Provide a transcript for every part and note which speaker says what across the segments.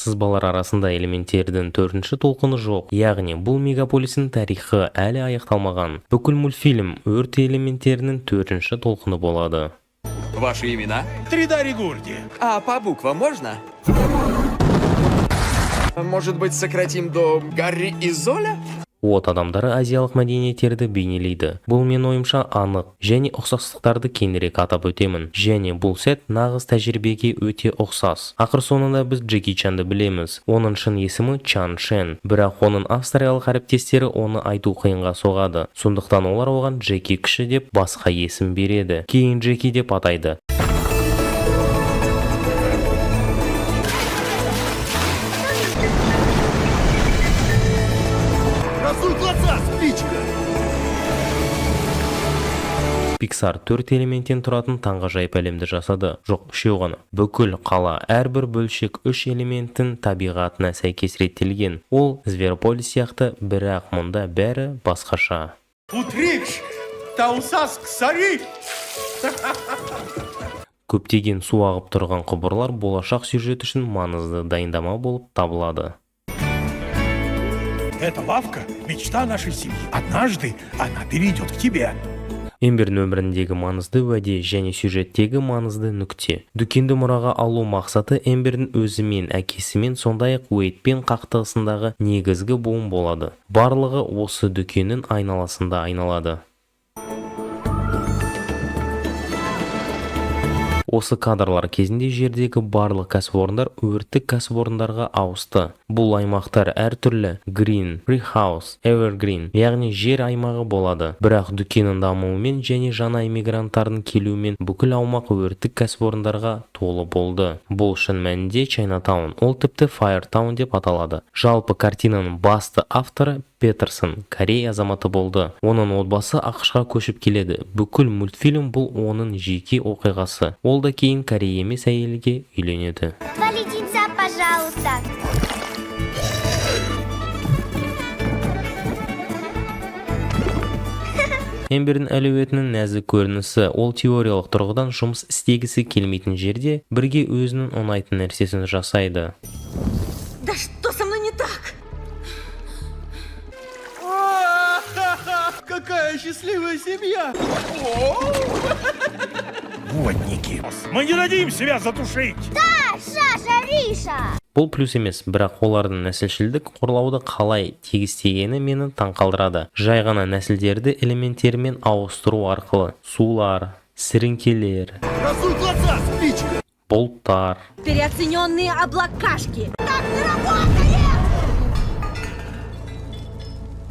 Speaker 1: Сызбалар арасында элементтердің төртінші толқыны жоқ, яғни бұл мегаполистің тарихы әлі аяқталмаған. Бүкіл мультфильм өрт элементтерінің төртінші толқыны болады.
Speaker 2: Ваши имена?
Speaker 3: Тридари Гурди.
Speaker 2: А по буквам можно? Может быть, сократим до Гарри и Золя?
Speaker 1: От адамдары азиялық мәдениеттерді бейнелейді. Бұл, мен ойымша, анық және ұқсастықтарды кеңірек атап өтемін. Және бұл сәт нағыз тәжірибеге өте ұқсас. Ақыр соңында біз Джеки Чанды білеміз. Оның шын есімі Чан Шен, бірақ оның австриялық әріптестері оны айту қиынға соғады. Сондықтан олар оған Джеки кіші деп басқа есім береді. Кейін Джеки деп атайды.
Speaker 3: Разуй глаза, спичка!
Speaker 1: Pixar төрт элементтен тұратын таңғажайып әлемді жасады. Жоқ, үшеу ғана. Бүкіл қала, әрбір бөлшек үш элементтің табиғатына сәйкес реттелген. Ол Зверополис сияқты, бірақ мұнда бәрі басқаша.
Speaker 3: Утрикш! Таусаск сари!
Speaker 1: Көптеген су ағып тұрған құбырлар болашақ сюжет үшін маңызды дайындама болып табылады.
Speaker 3: Эта лавка – мечта нашей семьи. Однажды она перейдет к тебе.
Speaker 1: Эмбердің өміріндегі маңызды уәде және сюжеттегі маңызды нүкте. Дүкенді мұраға алу мақсаты Эмбердің өзімен, әкесімен, сондай-ақ Уэйдпен қақтығысындағы негізгі буын болады. Барлығы осы дүкеннің айналасында айналады. Осы кадрлар кезінде жердегі барлық кәсіпорындар өрттік кәсіпорындарға ауысты. Бұл аймақтар әртүрлі: Green, Treehouse, Evergreen, яғни жер аймағы болады. Бірақ дүкеннің дамуымен және жаңа иммигранттардың келуімен бүкіл аумақ өрттік кәсіпорындарға толы болды. Бұл шын мәнінде Чайнатаун, ол тіпті Firetown деп аталады. Жалпы картинаның басты авторы Петерсон, корей азаматы болды. Оның отбасы АҚШ-қа көшіп келеді. Бүкіл мультфильм бұл оның жеке оқиғасы. Ол да кейін корей емес әйелге үйленеді.
Speaker 4: Два леденца, пожалуйста.
Speaker 1: Эмбердің әлеуетінің нәзік көрінісі. Ол теориялық тұрғыдан жұмыс істегісі келмейтін жерде бірге өзінің ұнайтын нәрсесін жасайды.
Speaker 5: Да что со мной не так?
Speaker 3: Какая счастливая семья! Водники. Мы не дадим себя затушить!
Speaker 4: Шаша, Риша!
Speaker 1: Бұл плюс емес, бірақ олардың нәсілшілдік қорлауды қалай тегістегені мені таңқалдырады. Жай ғана нәсілдерді элементтермен ауыстыру арқылы: сулар, сіріңкелер,
Speaker 3: Разуй глаза, спичка!
Speaker 1: бұлттар.
Speaker 5: Переоцененные облакашки. Так не работает!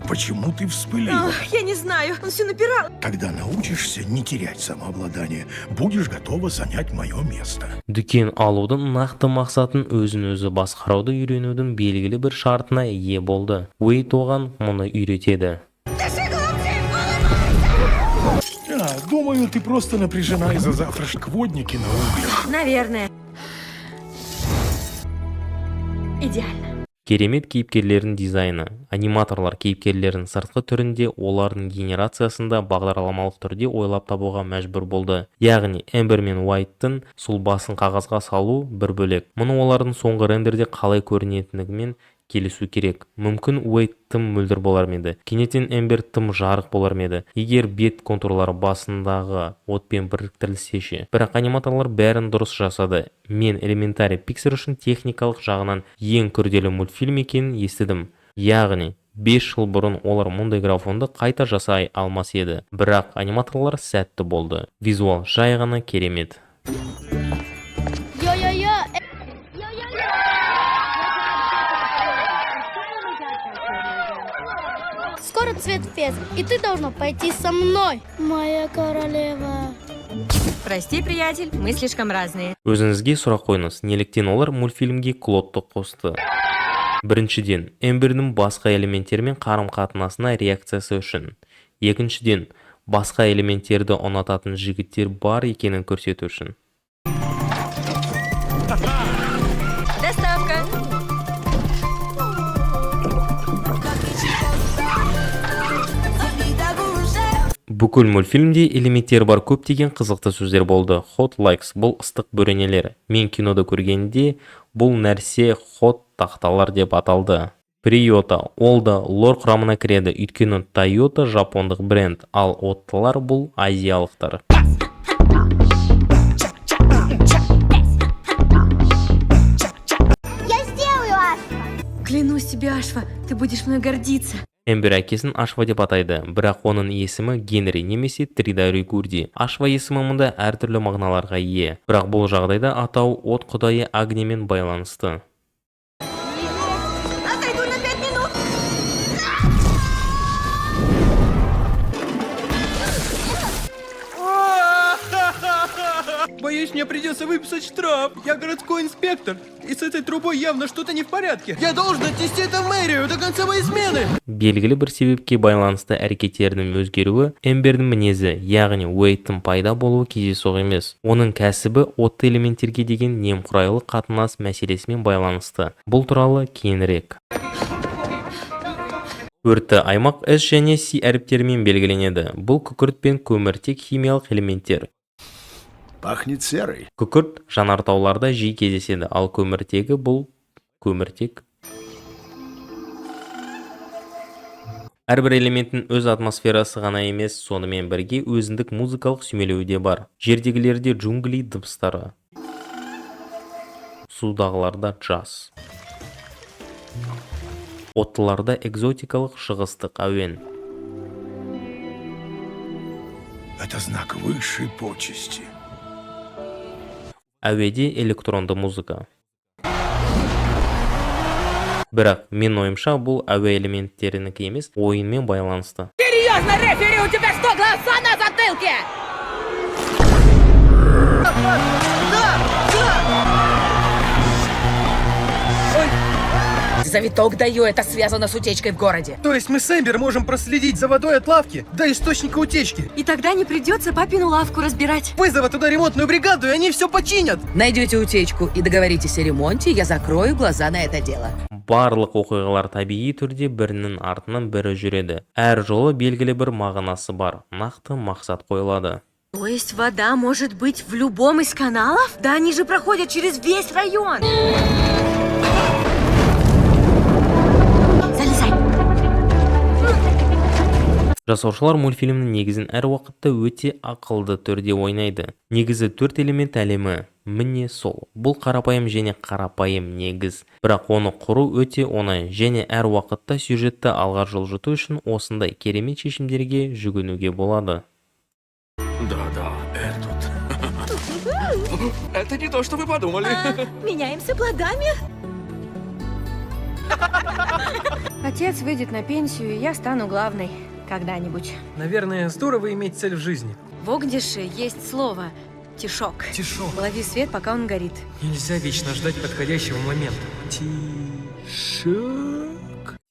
Speaker 3: Почему ты вспылила?
Speaker 5: Ах, я не знаю, он все напирал.
Speaker 3: Когда научишься не терять самообладание, будешь готова занять мое место.
Speaker 1: Дүкен алудың нақты мақсатын өзін өзі басқаруды үйренудің белгілі бір шартына ие болды. Уэйд оған мұны үйретеді.
Speaker 3: А, думаю, ты просто напряжена из-за завтрашних водники на углях.
Speaker 5: Наверное. Идеально.
Speaker 1: Керемет кейіпкерлердің дизайны. Аниматорлар кейіпкерлердің сыртқы түрінде, олардың генерациясында бағдарламалық түрде ойлап табуға мәжбүр болды. Яғни Эмбер мен Уайттың сұлбасын қағазға салу бір бөлек, мұны олардың соңғы рендерде қалай көрінетінігімен келісу керек. Мүмкін, Уэйд тым мөлдір болар ма еді, кенеттен Эмбер тым жарық болар ма еді, егер бет контурлары басындағы отпен біріктірілсе ше? Бірақ аниматорлар бәрін дұрыс жасады. Мен Элементари Pixar үшін техникалық жағынан ең күрделі мультфильм екенін естідім. Яғни 5 жыл бұрын олар мұндай графонды қайта жасай алмас еді, бірақ аниматорлар сәтті болды. Визуал жай ғана керемет.
Speaker 4: Йо-йо-йо! Йо-йо-йо! Скоро цвет фест, и ты должна пойти со мной, моя королева.
Speaker 5: Прости, приятель, мы слишком разные.
Speaker 1: Өзіңізге сұрақ қойыңыз: неліктен олар мультфильмге Клодты қосты? Біріншіден, Эмбердің басқа элементтермен қарым-қатынасына реакциясы үшін. Екіншіден, басқа элементтерді ұнататын жігіттер бар екенін көрсету үшін.
Speaker 5: Доставка.
Speaker 1: Бүкіл мультфильмде элементтері бар көптеген қызықты сөздер болды. Hot logs – бұл ыстық бөренелер. Мен кинода көргенде Бұл нәрсе хот тақталар деп аталды. Приота ол да лор құрамына кіреді, өйткені Тойота жапондық бренд, ал оттылар бұл азиялықтар.
Speaker 4: Я сделаю, Ашва.
Speaker 5: Клянусь тебе, Ашва, ты будешь мной гордиться.
Speaker 1: Эмбер әкесін Ашва деп атайды, бірақ оның есімі Генри немесе Тридари Гурди. Ашва есімі мұнда әртүрлі мағыналарға ие, бірақ бұл жағдайда атау от құдайы Агнимен байланысты.
Speaker 5: Отойду на 5 минут.
Speaker 2: Боюсь, мне придется выписать штраф. Я городской инспектор. И с этой трубой явно что-то не в порядке. Я должен отнести это в мэрию до конца моей смены.
Speaker 1: Белгілі бір себепке байланысты әрекеттерінің өзгеруі Эмбердің мінезі, яғни Уэйдтің пайда болуы кездейсоқ емес. Оның кәсібі отты элементтерге деген немқұрайлы қатынас мәселесімен байланысты. Бұл туралы кейінірек. Өртті аймақ S және C әріптерімен белгіленеді. Бұл күкірт пен көміртек химиялық элементтер.
Speaker 3: Пахнет серой.
Speaker 1: Күкірт жанартауларда жиі кездеседі, ал көміртегі бұл көміртек. Әрбір элементтің өз атмосферасы ғана емес, сонымен бірге өзіндік музыкалық сүйемелеуі де бар. Жердегілерде джунгли дыбыстары, судағыларда джаз, оттыларда экзотикалық шығыстық әуен.
Speaker 3: Это знак высшей почести.
Speaker 1: Әуеде электронды музыка. Бірақ мен ойымша, бұл әуе элементтерінікі емес, ойынмен байланысты.
Speaker 5: Серьезно, рефери, у тебя что, глаза на затылке?
Speaker 6: Завиток даю, это связано с утечкой в городе.
Speaker 2: То есть мы с Эмбер можем проследить за водой от лавки до источника утечки.
Speaker 5: И тогда не придется папину лавку разбирать.
Speaker 2: Вызова туда ремонтную бригаду, и они все починят.
Speaker 6: Найдете утечку и договоритесь о ремонте, я закрою глаза на это дело.
Speaker 1: Барлық оқиғалар табиғи түрде бірінің артынан бірі жүреді. Әр жолы белгілі бір мағынасы бар, нақты мақсат қойылады.
Speaker 5: То есть вода может быть в любом из каналов? Да они же проходят через весь район. Залезай.
Speaker 1: Жасаушылар мультфильмнің негізін әр уақытта өте ақылды түрде ойнайды. Негізі төрт элемент әлемі міне сол. Бұл қарапайым және қарапайым негіз, бірақ оны құру өте оңай және әр уақытта сюжетті алға жылжыту үшін осындай керемет шешімдерге жүгінуге болады.
Speaker 2: Да-да, этот. Это не то, что вы подумали.
Speaker 5: Меняемся плодами.
Speaker 7: Отец выйдет на пенсию, и я стану главной. Когда-нибудь.
Speaker 8: Наверное, здорово иметь цель в жизни.
Speaker 7: В Огдише есть слово «тишок».
Speaker 8: Тишок.
Speaker 7: Лови свет, пока он горит.
Speaker 8: Нельзя вечно ждать подходящего момента.
Speaker 3: Тишок.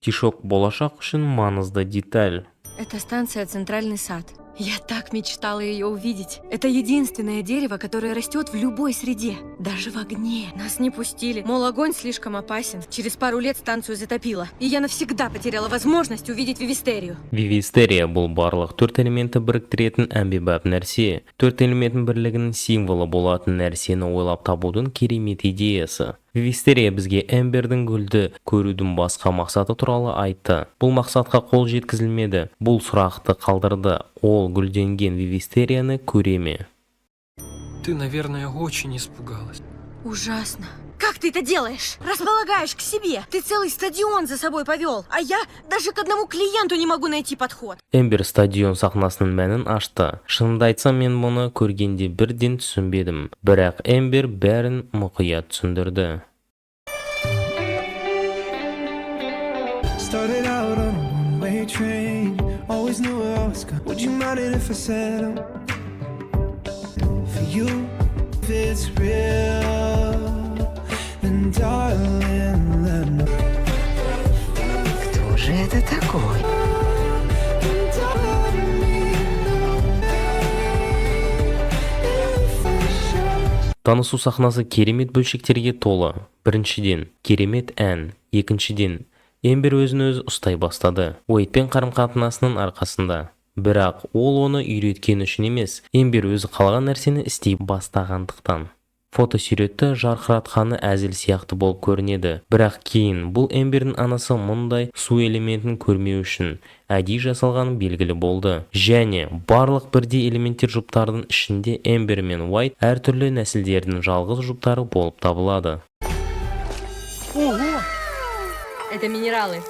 Speaker 1: Тишок болашақ үшін маңызды деталь.
Speaker 7: Это станция «Центральный сад». Я так мечтала ее увидеть. Это единственное дерево, которое растет в любой среде, даже в огне. Нас не пустили. Мол, огонь слишком опасен. Через пару лет станцию затопило. И я навсегда потеряла возможность увидеть Вивистерию.
Speaker 1: Вивистерия бұл барлық төрт элементті біріктіретін әмбебап нәрсе. Төрт элементтің бірлігінің символы болатын нәрсені ойлап табудың керемет идеясы. Вивистерия бізге Эмбердің гүлді көрудің басқа мақсаты туралы айтты. Бұл мақсатқа қол жеткізілмеді. Бұл сұрақты қалдырды: ол гүлденген Вивистерияны көре ме?
Speaker 8: Ты, наверное, очень испугалась.
Speaker 7: Ужасно.
Speaker 5: Как ты это делаешь? Располагаешь к себе. Ты целый стадион за собой повел, а я даже к одному клиенту не могу найти подход.
Speaker 1: Эмбер стадион сахнасының мәнін ашты. Шынымды айтсам, мен мұны көргенде бірден түсінбедім, бірақ Эмбер бәрін мұқият түсіндірді.
Speaker 9: Started out on a one-way train. Always knew where I was going. Would you mind it if I said I'm for you? If it's real, then darling, let me.
Speaker 6: Кто же это такой?
Speaker 9: Let me know if I should.
Speaker 1: Танысу сахнасы керемет бөлшектерге толы. Біріншіден, керемет ән. Екіншіден, Эмбер өзін өзі ұстай бастады Уэйдпен қарым-қатынасының арқасында. Бірақ ол оны үйреткен үшін емес, Эмбер өзі қалаған нәрсені істей бастағандықтан. Фотосуретті жарқыратқаны әзіл сияқты болып көрінеді, бірақ кейін бұл Эмбердің анасы мұндай су элементін көрмеу үшін әдейі жасалғаны белгілі болды. Және барлық бірдей элементтер жұптардың ішінде Эмбер мен Уайт әртүрлі нәсілдердің жалғыз жұптары болып табылады.
Speaker 2: Ого!
Speaker 7: Это минералы.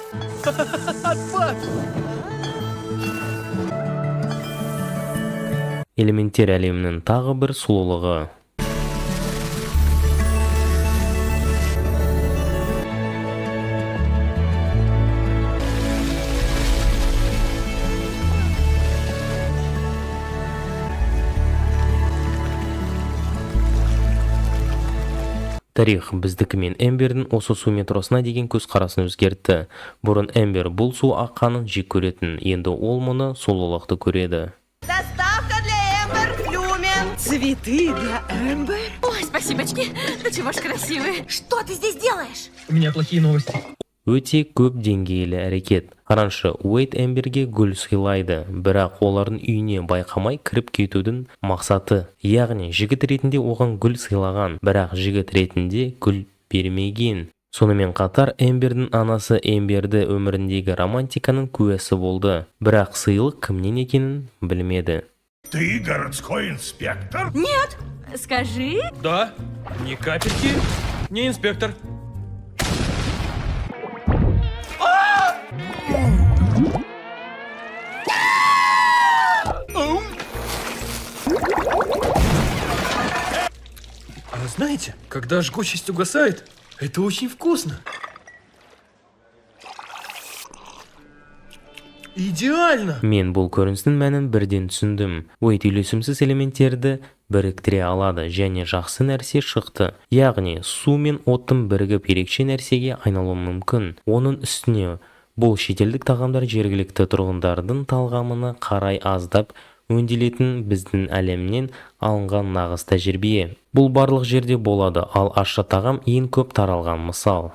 Speaker 2: Отпад!
Speaker 1: Элементтер әлемінің тағы бір сұлулығы. Тарих біздікі мен Эмбердің осы су метросына деген көзқарасын өзгертті. Бұрын Эмбер бұл су аққанын жек көретін, енді ол мұны сұлулықты көреді.
Speaker 5: Доставка для Эмбер Люмен.
Speaker 6: Цветы для Эмбер?
Speaker 7: Ой, спасибочки. Да чего ж красивые.
Speaker 5: Что ты здесь делаешь?
Speaker 8: У меня плохие новости.
Speaker 1: Өте көп деңгейлі әрекет. Қараңшы, Уэйд Эмберге гүл сыйлайды, бірақ олардың үйіне байқамай кіріп кетудің мақсаты. Яғни жігіт ретінде оған гүл сыйлаған, бірақ жігіт ретінде гүл бермеген. Сонымен қатар Эмбердің анасы Эмберді өміріндегі романтиканың куәсі болды, бірақ сыйлық кімнен екенін білмеді.
Speaker 3: Ты городской инспектор?
Speaker 7: Нет! Скажи.
Speaker 8: Да, ни капельки, не инспектор. А знаете, когда жгучесть угасает, это очень вкусно. Идеально!
Speaker 1: Мен бұл көріністің мәнін бірден түсіндім. Уэйд үйлесімсіз элементтерді біріктіре алады және жақсы нәрсе шықты. Яғни су мен оттың бірігіп ерекше нәрсеге айналуы мүмкін. Оның үстіне бұл шетелдік тағамдар жергілікті тұрғындардың талғамына қарай аздап өңделетін біздің әлемнен алынған нағыз тәжірибе. Бұл барлық жерде болады, ал ащы тағам ең көп таралған мысал.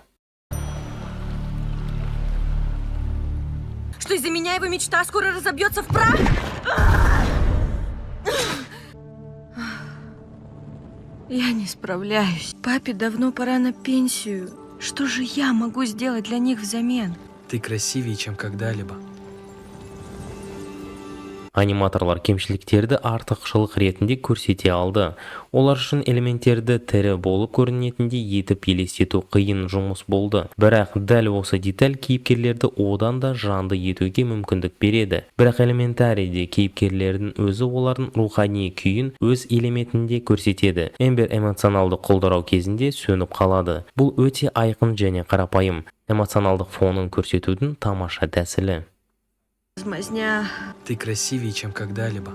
Speaker 5: Что, из-за меня его мечта скоро разобьется в прах?
Speaker 7: Я не справляюсь. Папе давно пора на пенсию. Что же я могу сделать для них взамен?
Speaker 8: Ты красивее, чем когда-либо.
Speaker 1: Аниматорлар кемшіліктерді артықшылық ретінде көрсете алды. Олар үшін элементтерді тірі болып көрінетіндей етіп елестету қиын жұмыс болды. Бірақ дәл осы деталь кейіпкерлерді одан да жанды етуге мүмкіндік береді. Бірақ элементариде кейіпкерлердің өзі олардың рухани күйін өз элементінде көрсетеді. Эмбер эмоционалды құлдырау кезінде сөніп қалады. Бұл өте айқын және қарапайым. Эмоционалдық фонын көрсетудің тамаша тәсілі.
Speaker 7: Мазня.
Speaker 8: Ты красивее, чем когда-либо.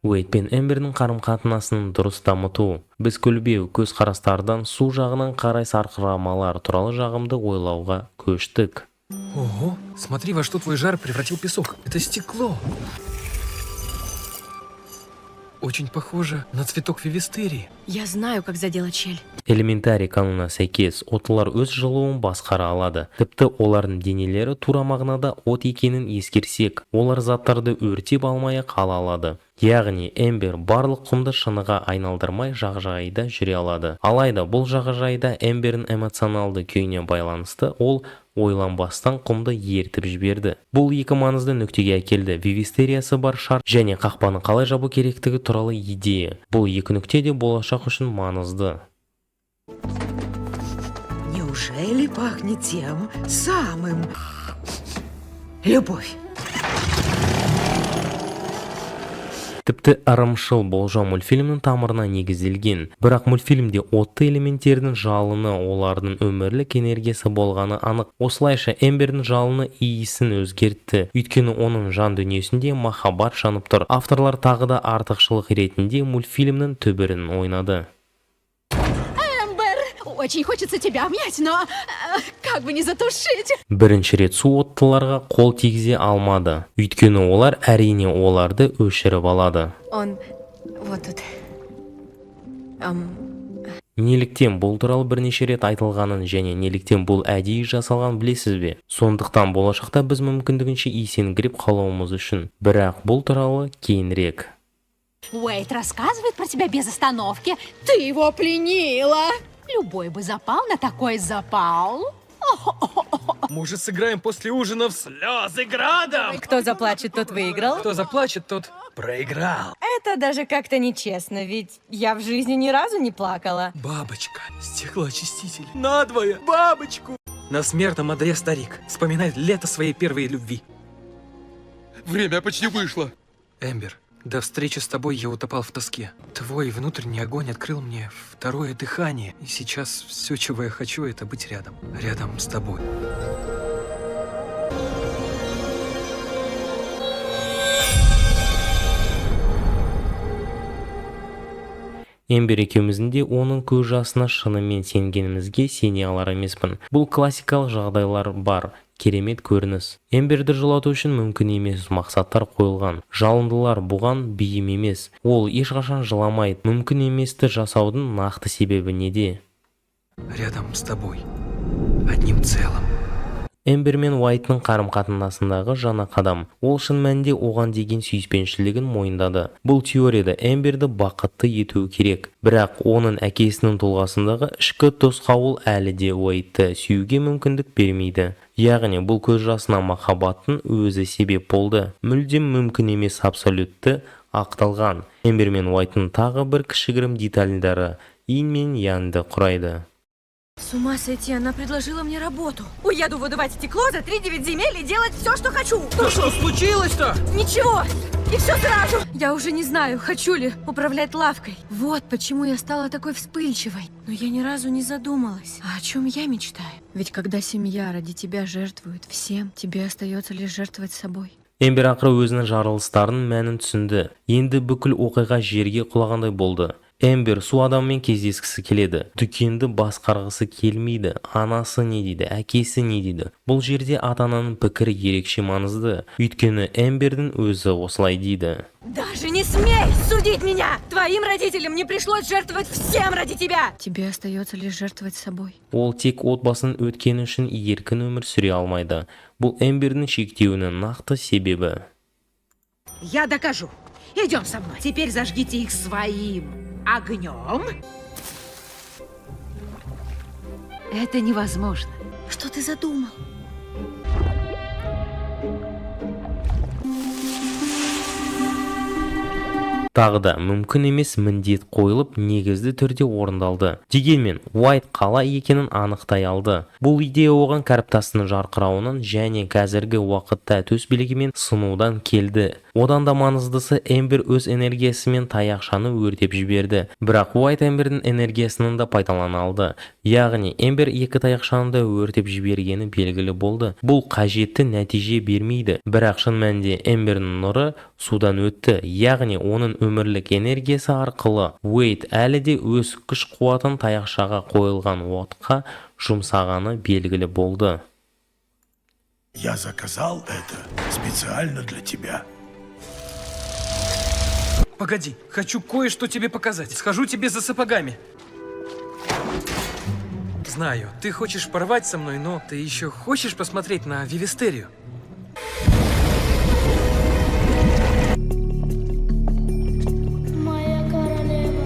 Speaker 1: Уэйд пен Эмбердің қарым-қатынасын дұрыс дамыту. Біз көлбеу көзқарастардан су жағынан қарай сарқырамалар туралы жағымды ойлауға көштік.
Speaker 8: Ого, смотри, во что твой жар превратил песок. Это стекло. Очень похоже на цветок вивистерии.
Speaker 7: Я знаю, как заделать щель.
Speaker 1: Элементарий канунына сәйкес, оттылар өз жылуын басқара алады. Тіпті олардың денелері тура мағынада от екенін ескерсек, олар заттарды өртеп алмай қала алады. Яғни Эмбер барлық құмды шыныға айналдырмай жағажайда жүре алады. Алайда бұл жағажайда Эмбердің эмоционалды күйіне байланысты ол ойланбастан құмды ертіп жіберді. Бұл екі маңызды нүктеге әкелді: вивистериясы бар шар және қақпаны қалай жабу керектігі туралы идея. Бұл екі нүкте де болашақ үшін маңызды.
Speaker 6: Неужели пахнет тем самым? Любовь.
Speaker 1: Тіпті ырымшыл болжау мультфильмнің тамырына негізделген. Бірақ мультфильмде отты элементтердің жалыны олардың өмірлік энергиясы болғаны анық. Осылайша Эмбердің жалыны иісін өзгертті, өйткені оның жан дүниесінде махаббат жанып тұр. Авторлар тағы да артықшылық ретінде мультфильмнің түбірін ойнады.
Speaker 10: Эмбер, очень хочется тебя обнять, но как бы не затушить.
Speaker 1: Бірінші рет су оттыларға қол тигізе алмады, өйткені олар әрине оларды өшіріп алады.
Speaker 7: Он вот тут.
Speaker 1: Неліктен бұл туралы бірнеше рет айтылғанын және неліктен бұл әдейі жасалған білесіз бе? Сондықтан болашақта біз мүмкіндігінше есеңгіреп қалуымыз үшін. Бірақ бұл туралы кейінірек.
Speaker 10: Уэйд рассказывает про тебя без остановки. Ты его пленила. Любой бы запал на такой запал.
Speaker 8: Может, сыграем после ужина в слезы градом?
Speaker 7: Кто заплачет, тот выиграл.
Speaker 8: Кто заплачет, тот проиграл.
Speaker 7: Это даже как-то нечестно, ведь я в жизни ни разу не плакала.
Speaker 8: Бабочка, стеклоочиститель, надвое, бабочку. На смертном одре старик вспоминает лето своей первой любви.
Speaker 2: Время почти вышло.
Speaker 8: Эмбер, до встречи с тобой я утопал в тоске. Твой внутренний огонь открыл мне второе дыхание. И сейчас все, чего я хочу, это быть рядом. Рядом с тобой.
Speaker 1: Эмбер екеуміздің де оның көз жасына шынымен сенгенімізге сене алар емеспін. Бұл классикалық жағдайлар бар керемет көрініс. Эмберді жылату үшін мүмкін емес мақсаттар қойылған. Жалындылар бұған бейім емес. Ол ешқашан жыламайды. Мүмкін еместі жасаудың нақты себебі неде?
Speaker 8: Рядом с тобой. Одним целым.
Speaker 1: Эмбер мен Уэйдтың қарым-қатынасындағы жаңа қадам. Ол шын мәнінде оған деген сүйіспеншілігін мойындады. Бұл теорияда Эмберді бақытты етуі керек. Бірақ оның әкесінің тұлғасындағы ішкі тосқауыл әлі де Уэйдті сүюге мүмкіндік бермейді. Яғни бұл көз жасына махаббаттың өзі себеп болды. Мүлдем мүмкін емес абсолютті ақталған. Эмбер мен Уэйдтың тағы бір кішігірім детальдары инь мен янды құрайды.
Speaker 7: С ума сойти, она предложила мне работу. Уеду выдувать стекло за 3-9 земель и делать все, что хочу.
Speaker 8: Да что случилось-то?
Speaker 7: Ничего! И все сразу! Я уже не знаю, хочу ли управлять лавкой. Вот почему я стала такой вспыльчивой. Но я ни разу не задумалась. А о чем я мечтаю? Ведь когда семья ради тебя жертвует всем, тебе остается лишь жертвовать собой.
Speaker 1: Эмбер ақыры өзінің жарылыстарының мәнін түсінді. Енді бүкіл оқиға жерге құлағандай болды. Эмбер су адамымен кездескісі келеді. Дүкенді басқарғысы келмейді. Анасы не дейді, әкесі не дейді. Бұл жерде ата-ананың пікірі ерекше маңызды. Өйткені Эмбердің өзі осылай дейді.
Speaker 7: Даже не смей судить меня! Твоим родителям не пришлось жертвовать всем ради тебя! Тебе остается лишь жертвовать собой.
Speaker 1: Ол тек отбасын өткені үшін еркін өмір сүре алмайды. Бұл Эмбердің шектеуінің нақты себебі.
Speaker 6: Я докажу. Идем со мной. Теперь зажгите их своим огнем. Это невозможно.
Speaker 5: Что ты задумал?
Speaker 1: Тағы да мүмкін емес міндет қойылып, негізді түрде орындалды. Дегенмен, Уэйд қалай екенін анықтай алды. Бұл идея оған кәріптастың жарқырауынан және қазіргі уақытта төсбелгімен сынудан келді. Одан да маңыздысы, Эмбер өз энергиясымен таяқшаны өртеп жіберді. Бірақ Уэйд Эмбердің энергиясынан да пайдалана алды. Яғни, Эмбер екі таяқшаны да өртеп жібергені белгілі болды. Бұл қажетті нәтиже бермейді. Бірақ шын мәнінде Эмбердің нұры судан өтті. Яғни, оның өмірлік энергиясы арқылы Уэйд әлі де өз күш қуатын таяқшаға қойылған отқа жұмсағаны белгілі болды.
Speaker 3: Я заказал это специально для тебя.
Speaker 8: Погоди, хочу кое-что тебе показать. Схожу тебе за сапогами. Знаю, ты хочешь порвать со мной, но ты еще хочешь посмотреть на Вивистерию?
Speaker 4: Моя королева.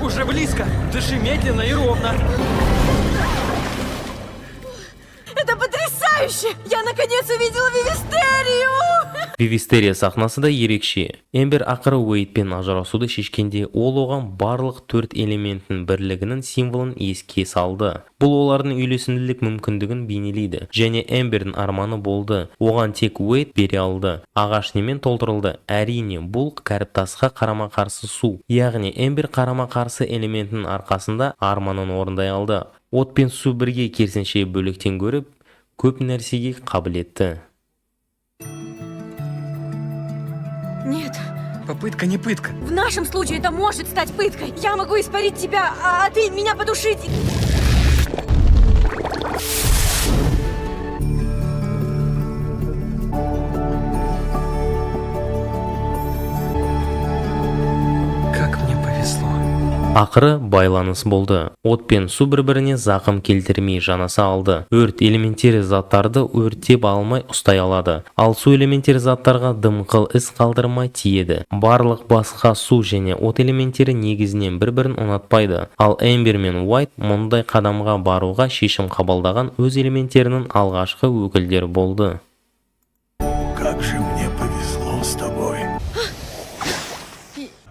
Speaker 8: Уже близко. Дыши медленно и ровно.
Speaker 7: Это потрясающе! Я наконец увидела Вивистерию!
Speaker 1: Вивистерия сахнасы да ерекше. Эмбер ақыры Уэйдпен ажырасуды шешкенде, ол оған барлық төрт элементтің бірлігінің символын еске салды. Бұл олардың үйлесімділік мүмкіндігін бейнелейді және Эмбердің арманы болды. Оған тек Уэйд бере алды. Ағаш немен толтырылды? Әрине, бұл кәріптасқа қарама-қарсы су. Яғни Эмбер қарама-қарсы элементінің арқасында арманын орындай алды. От пен су бірге керісінше бөлектен көріп, көп нәрсеге қабілетті.
Speaker 7: Нет,
Speaker 8: Попытка не пытка.
Speaker 7: в нашем случае это может стать пыткой. Я могу испарить тебя, а ты меня потушить.
Speaker 8: Как мне повезло.
Speaker 1: Ақыры байланыс болды. От пен су бір-біріне зақым келтірмей жанаса алды. Өрт элементтері заттарды өртеп алмай ұстай алады, ал су элементтері заттарға дымқыл із қалдырмай тиеді. Барлық басқа су және от элементтері негізінен бір-бірін ұнатпайды, ал Эмбер мен Уайт мұндай қадамға баруға шешім қабылдаған өз элементтерінің алғашқы өкілдері болды.
Speaker 3: Как же мне повезло с тобой.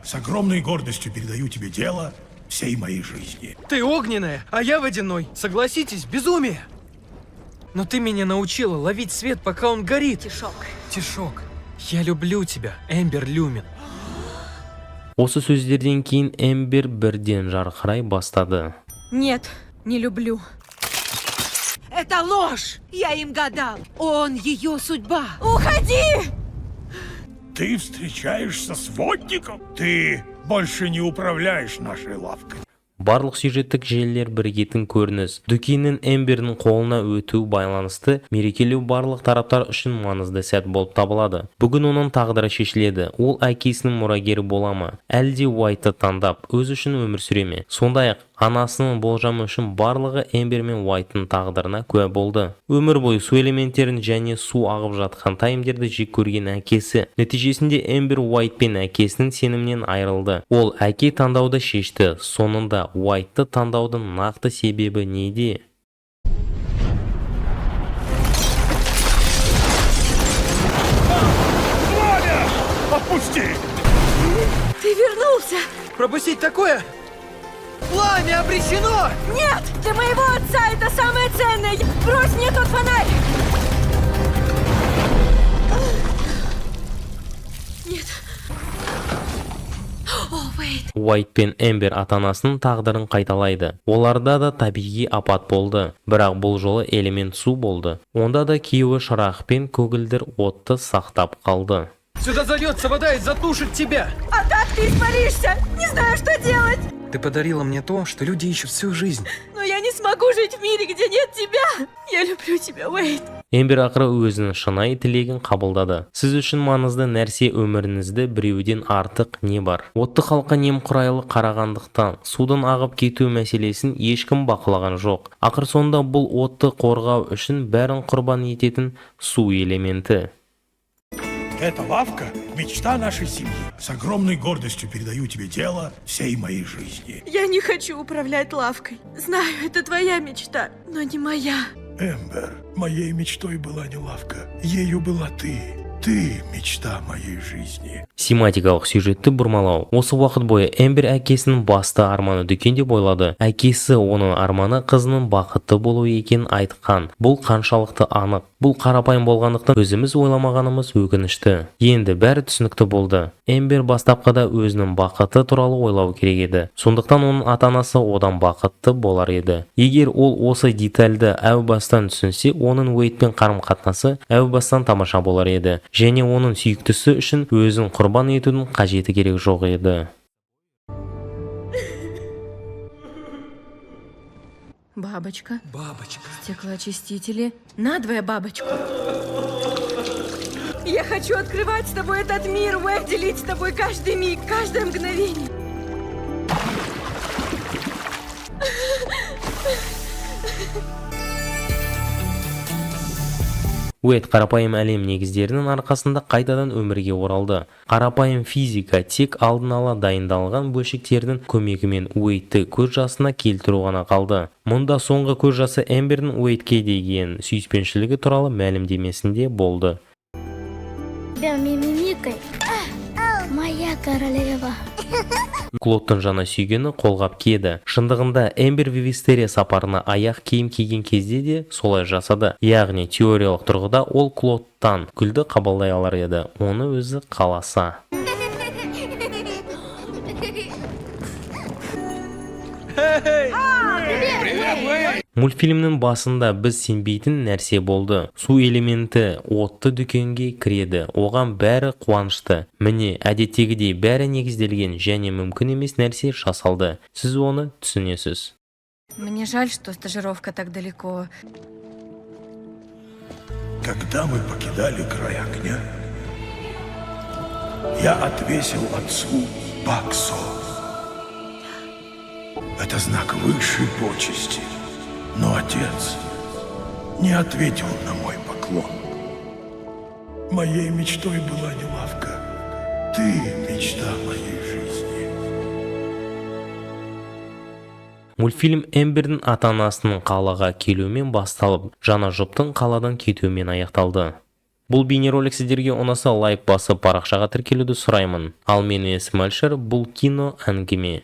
Speaker 3: С огромной гордостью передаю тебе дело всей моей жизни.
Speaker 8: Ты огненная, а я водяной. Согласитесь, безумие. Но ты меня научила ловить свет, пока он горит.
Speaker 7: Тишок.
Speaker 8: Тишок. Я люблю тебя, Эмбер Люмин.
Speaker 1: Осы сөздерден кейін Эмбер бірден жарқырай бастады.
Speaker 7: Нет, не люблю.
Speaker 6: Это ложь! Я им гадал. Он ее судьба.
Speaker 7: Уходи!
Speaker 3: Ты встречаешься с водником? Ты больше не управляешь нашей лавкой.
Speaker 1: Барлық сюжеттік желілер бірігетін көрініс. Дүкеннің Эмбердің қолына өтуі байланысты мерекелеу барлық тараптар үшін маңызды сәт болып табылады. Бүгін оның тағдыры шешіледі. Ол әкесінің мұрагері бола ма, әлде Уайтты таңдап, өз үшін өмір сүре ме? Сондай-ақ анасының болжамы үшін барлығы Эмбер мен Уайттың тағдырына куә болды. Өмір бойы су элементтерін және су ағып жатқан таймдерді жек көрген әкесі. Нәтижесінде Эмбер Уайт пен әкесінің сенімінен айырылды. Ол әке таңдауды шешті. Соңында Уайтты таңдаудың нақты себебі неде?
Speaker 3: Пламя! Отпусти!
Speaker 7: Ты вернулся!
Speaker 8: Пропустить такое? Пламя обречено!
Speaker 7: Нет! Для моего отца это самое ценное! Брось мне тот фонарь! Нет. О, Уэйд.
Speaker 1: Уайт пен Эмбер ата-анасының тағдырын қайталайды. Оларда да табиғи апат болды, бірақ бұл жолы элемент су болды. Онда да күйеуі шырақ пен көгілдір отты сақтап қалды.
Speaker 8: Сюда зальется вода и затушит тебя!
Speaker 7: А так ты испаришься! Не знаю, что делать!
Speaker 8: Ты подарила мне то, что люди ищут всю жизнь.
Speaker 7: Но я не смогу жить в мире, где нет тебя! Я люблю тебя, Уэйд.
Speaker 1: Эмбер ақыры өзінің шынайы тілегін қабылдады. Сіз үшін маңызды нәрсе өміріңізді біреуден артық не бар? Отты халыққа немқұрайлы қарағандықтан судың ағып кету мәселесін ешкім бақылаған жоқ. Ақыр соңында бұл отты қорғау үшін бәрін құрбан ететін су элементі.
Speaker 3: Эта лавка – мечта нашей семьи. С огромной гордостью передаю тебе дело всей моей жизни.
Speaker 7: Я не хочу управлять лавкой. Знаю, это твоя мечта, но не моя.
Speaker 3: Эмбер, моей мечтой была не лавка. Ею была ты. Ты – мечта моей жизни.
Speaker 1: Семантикалық сюжетті бұрмалау. Осы уақыт бойы Эмбер әкесінің басты арманы дүкен деп ойлады. Әкесі оның арманы қызының бақытты болуы екенін айтқан. Бұл қаншалықты анық? Бұл қарапайым болғандықтан, өзіміз ойламағанымыз өкінішті. Енді бәрі түсінікті болды. Эмбер бастапқыда өзінің бақыты туралы ойлау керек еді, сондықтан оның ата-анасы одан бақытты болар еді. Егер ол осы детальді әу бастан түсінсе, оның Уэйдпен қарым-қатынасы әу бастан тамаша болар еді және оның сүйіктісі үшін өзін құрбан етудің қажеті керек жоқ еді.
Speaker 7: Бабочка.
Speaker 8: Бабочка.
Speaker 7: Стеклоочистители. Надвое бабочку. Я хочу открывать с тобой этот мир, Уэйд, делить с тобой каждый миг, каждое мгновение.
Speaker 1: Уэйд қарапайым әлем негіздерінің арқасында қайтадан өмірге оралды. Қарапайым физика тек алдын ала дайындалған бөлшектердің көмегімен Уэйдті көз жасына келтіру ғана қалды. Мұнда соңғы көз жасы Эмбердің Уэйдке деген сүйіспеншілігі туралы мәлімдемесінде болды.
Speaker 4: Тебя мимимикой. Моя королева.
Speaker 1: Клодтың жаңа сүйгені қолғап киеді. Шындығында Эмбер Вивистерия сапарына аяқ киім киген кезде де солай жасады. Яғни теориялық тұрғыда ол Клодтан гүлді қабылдай алар еді, оны өзі қаласа. Мультфильмнің басында біз сенбейтін нәрсе болды. Су элементі отты дүкенге кіреді. Оған бәрі қуанышты. Міне, әдеттегідей бәрі негізделген және мүмкін емес нәрсе жасалды. Сіз оны түсінесіз.
Speaker 7: Мне жаль, что стажировка так далеко.
Speaker 3: Когда мы покидали край огня, я отвесил отцу баксо. Это знак высшей почести. Но отец не ответил на мой поклон. Моей мечтой была не лавка. Ты – мечта моей жизни.
Speaker 1: Мультфильм Эмбердің ата-анасының қалаға келуімен басталып, жаңа жұптың қаладан кетуімен аяқталды. Бұл бейнеролик сіздерге ұнаса, лайк басып, парақшаға тіркелуді сұраймын. Ал менің есімім Әлішер, бұл «Кино әңгіме».